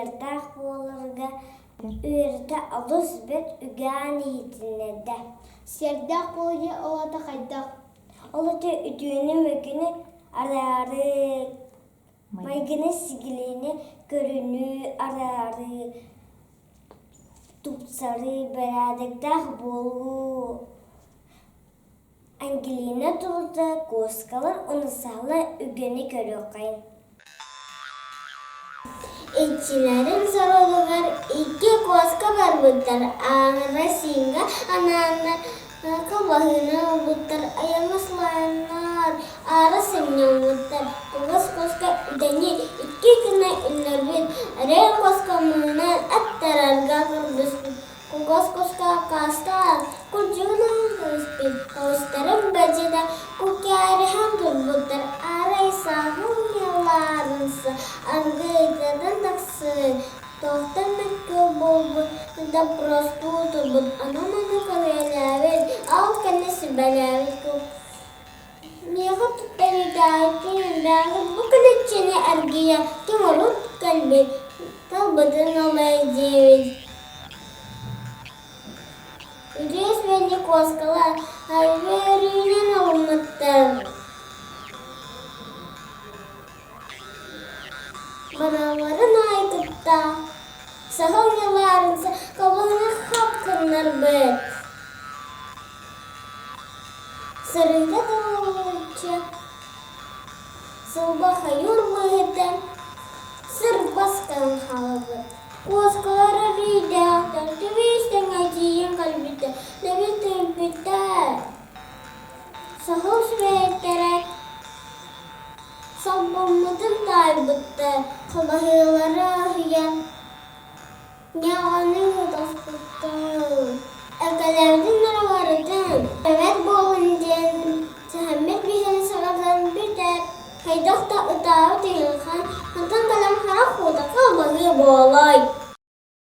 Сиэрдээх буоларга үөрэтэ олус бэрт үгээн иһитиннэрдэ. Сиэрдээх буолуу диэн ол аата хайдах? Ол аата үтүөнү-мөкүнү араарыы, майгыны-сигилини көрүнүү, араарыы, тупсарыы, бэрээдэктээх буолуу. Ангелина тулута куоскалар уонна саала үгэни көрүөххэйиҥ. Иччилэрин соролугар икки куоска барбыттар, ааҕара сиҥҥэ анааннар кылбаһыыны ылбыттар, айаҥҥа сылааннар, аара сынньаммыттар. Кылгас куоска үтэни икки гына үллэрбит, эрэй куоска муҥунан аттарарга көрдөспүт. Кугас куска аккаастаан, курдьугунаан кэбиспит, оҕустарын бадьыта куккээриһэн турбуттар, арай саһыл ньылаарынса аргыыйдатан тахсыы, туохтан мөккүөр буолбут доппуруостуу турбут, ону-маны көрүөлээбит, ол кэннэ сүбэлээбит Миэхэ туттарыытааҕы бу көлүччэни эргийэ ким урут кэлбит, талбытын ылыа диэбит. Үтүө сүбэни куоскалар үөрүүнэн ылыммыттар. Баралларын аайы кытта саһыл ньылаарын кабылына хап гыннарбыт. Сарыыта тыллааччы, сылба хайыр быһыта, сырбас гынан хаалбыт. Куоскалар эрэйдээхтэр түбүс тэҥэ тиийэн кэлбитэ, дэбит түмпүттэр. Саһыл сүбэһиттэрэ салбаммытын таайбыттар, халаһыылары аһыйан Ньаҕаны ытаспыттар, экэлээбитин нарыларытын, эбэт буолун диэн сэһэммит биһиги саҕатан бүтэр, хайдах да ытаабыт ыйылхан, хантан кэлэн харах уута халбаһыы буолай.